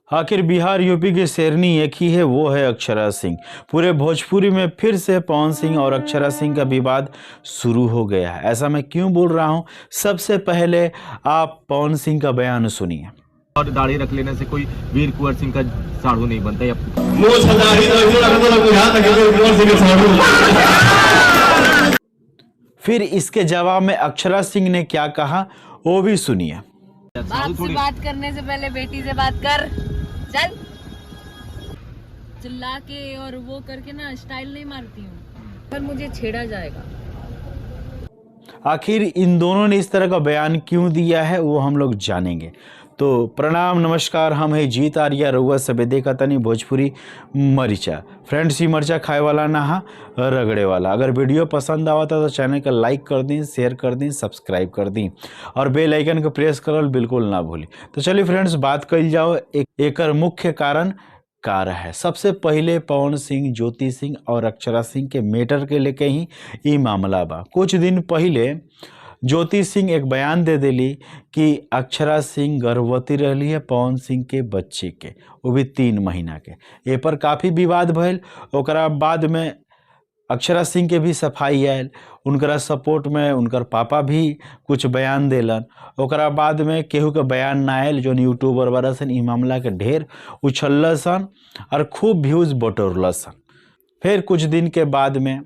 आखिर बिहार यूपी की शेरनी एक ही है, वो है अक्षरा सिंह। पूरे भोजपुरी में फिर से पवन सिंह और अक्षरा सिंह का विवाद शुरू हो गया है। ऐसा मैं क्यों बोल रहा हूं, सबसे पहले आप पवन सिंह का बयान सुनिए। और दाढ़ी रख लेने से कोई वीर कुंवर सिंह का साढ़ू नहीं बनता या मोछ दाढ़ी तो ऐसे रखता था, बुझा था कि वीर कुंवर सिंह के साढ़ू। फिर इसके जवाब में अक्षरा सिंह ने क्या कहा वो भी सुनिए। बाप से बात करने से पहले बेटी से बात कर। चल चिल्ला के और वो करके ना स्टाइल नहीं मारती हूँ, पर मुझे छेड़ा जाएगा। आखिर इन दोनों ने इस तरह का बयान क्यों दिया है वो हम लोग जानेंगे। तो प्रणाम नमस्कार, हम है जीत आर्या रउआ सबे देखा तनी भोजपुरी मरीचा। फ्रेंड्स, ये मरचा खाए वाला ना हा, रगड़े वाला। अगर वीडियो पसंद आवता तो चैनल का लाइक कर दी, शेयर कर दी, सब्सक्राइब कर दी और बेल आइकन को प्रेस करल बिल्कुल ना भूली। तो चलिए फ्रेंड्स, बात कल जाओ एकर मुख्य कारण कार है। सबसे पहले पवन सिंह, ज्योति सिंह और अक्षरा सिंह के मैटर के लेके ही ई मामला बा। कुछ दिन पहले ज्योति सिंह एक बयान दे दिली कि अक्षरा सिंह गर्भवती रहली है पवन सिंह के बच्चे के, वो भी 3 महीना के। ए पर काफ़ी विवाद भइल। ओकरा बाद में अक्षरा सिंह के भी सफाई आयल, उनकरा सपोर्ट में उनकर पापा भी कुछ बयान देलन। ओकरा बाद में केहू के बयान ना आयल। जोन यूट्यूबर वाला सन ई मामला के ढेर उछलल सन और खूब व्यूज बटोरल सन। फिर कुछ दिन के बाद में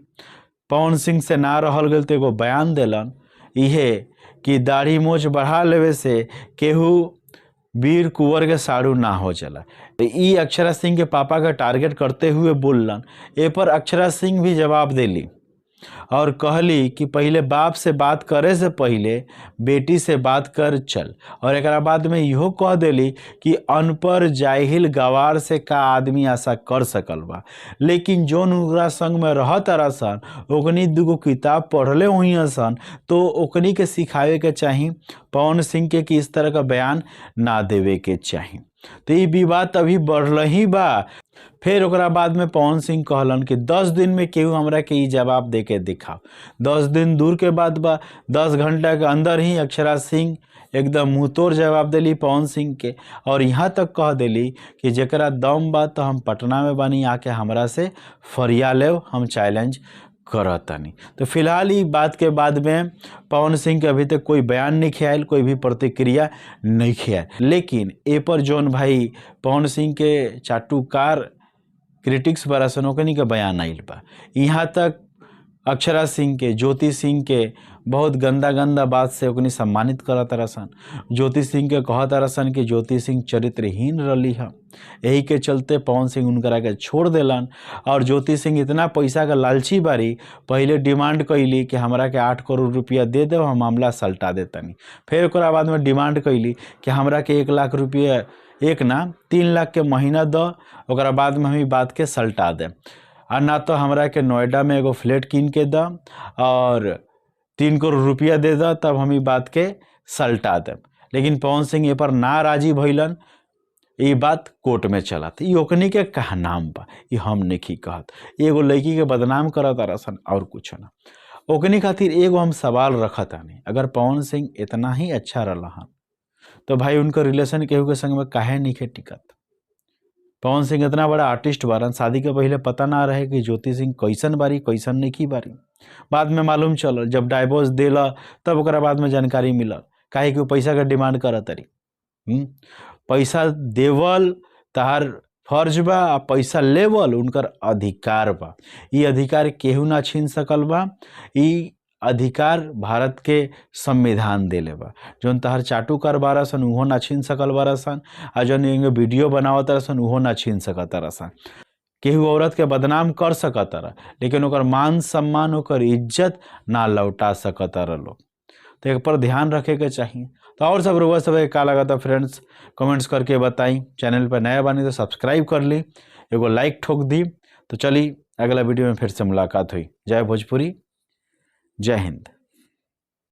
पवन सिंह से ना रहल गल तो एगो बयान देलन इहे कि दाढ़ी मोछ बढ़ा लेवे से केहू वीर कुंवर के साड़ू ना हो चला। ई अक्षरा सिंह के पापा का टारगेट करते हुए बोलन। ए पर अक्षरा सिंह भी जवाब देली और कहली कि पहले बाप से बात करे से पहले बेटी से बात कर चल। और एकरा बाद में इहो कह देली कि अनपढ़ जाहिल गवार से का आदमी आशा कर सकल बा, लेकिन जोन उनकरा संग में रहत सन ओकनी दूगो किताब पढ़ले हुई सन तो ओकनी के सिखावे के चाही पवन सिंह के कि इस तरह का बयान ना देवे के चाही। तो ये विवाद अभी बढ़ल ही बा। फिर ओकरा बाद में पवन सिंह कहलन कि 10 दिन में केहू हमरा के ई जवाब दे के दिखाओ। 10 दिन दूर के बाद बा, 10 घंटा के अंदर ही अक्षरा सिंह एकदम मुँह तोड़ जवाब देली पवन सिंह के और यहाँ तक कह देली कि जकरा दम बा तो हम पटना में बानी, आके हमरा से फरिया लेव, हम चैलेंज करतनी। तो फिलहाल ई बात के बाद में पवन सिंह के अभी तक कोई बयान नहीं खियाल, कोई भी प्रतिक्रिया नहीं खियाल। लेकिन ए पर जोन भाई पवन सिंह के चाटुकार क्रिटिक्स बड़ा सन ओकनी के बयान आइल बा। यहाँ तक अक्षरा सिंह के, ज्योति सिंह के बहुत गंदा गंदा बात से ओकनी सम्मानित करत सन। ज्योति सिंह के कहत सन कि ज्योति सिंह चरित्रहीन रही है, यही के चलते पवन सिंह उनकरा के छोड़ देलन। और ज्योति सिंह इतना पैसा का लालची बारी, पहले डिमांड कैली कि हमरा के 8 करोड़ रुपया दे दे, हम मामला सलटा देतनी। फिर ओकरा बाद में डिमांड कैली कि हमरा के 1 लाख रुपया, 1 ना 3 लाख के महीना दो, ओकरा बाद में हम ई बात के सलटा दे, और ना तो हमरा के नोएडा में एगो फ्लैट कीन के the और 3 करोड़ रुपया दे द, तब हम ई बात के सलटा देब। लेकिन पवन सिंह ए पर ना राजी भइलन, ई बात कोर्ट में चलत। ई ओकनी के कहनाम बा, ई हम नहीं कहत। एगो लड़की के बदनाम करत सन और कुछ ना। ओकनी खातिर एगो हम सवाल रखत आनी, अगर पवन सिंह इतना ही अच्छा रहा तो भाई उनका रिलेशन केहू के संग में काहे नहीं खे टिकत। पवन सिंह इतना बड़ा आर्टिस्ट बारन, शादी के पहले पता ना रहे कि ज्योति सिंह कैसन बारी कैसन नहीं की बारी। बाद में मालूम चलल, जब डाइवोर्स देला तब ओकरा बाद में जानकारी मिलल, काहे कि वो पैसा का डिमांड करत रही। पैसा देवल तहार फर्ज बा आ पैसा लेवल उनकर अधिकार बा। ई अधिकार केहू ना छीन सकल बा, ई अधिकार भारत के संविधान देले बा। जोन तहार चाटुकार बारा सन उहो ना छीन सकल बारा सन, आ जोन एगो वीडियो बनावत सन उहो ना छीन सकत सन। केहू औरत के बदनाम कर सकत रहा, लेकिन ओकर मान सम्मान ओकर इज्जत ना लौटा सकत रहा लोग। तो एक पर ध्यान रखे के चाहिए। तो और सब रुआ सब का लगा फ्रेंड्स, कमेंट्स करके बताई। चैनल पर नया बानी तो सब्सक्राइब कर ली, एगो लाइक ठोक दी। तो चली अगला वीडियो में फिर से मुलाकात हुई। जय भोजपुरी, जय हिंद।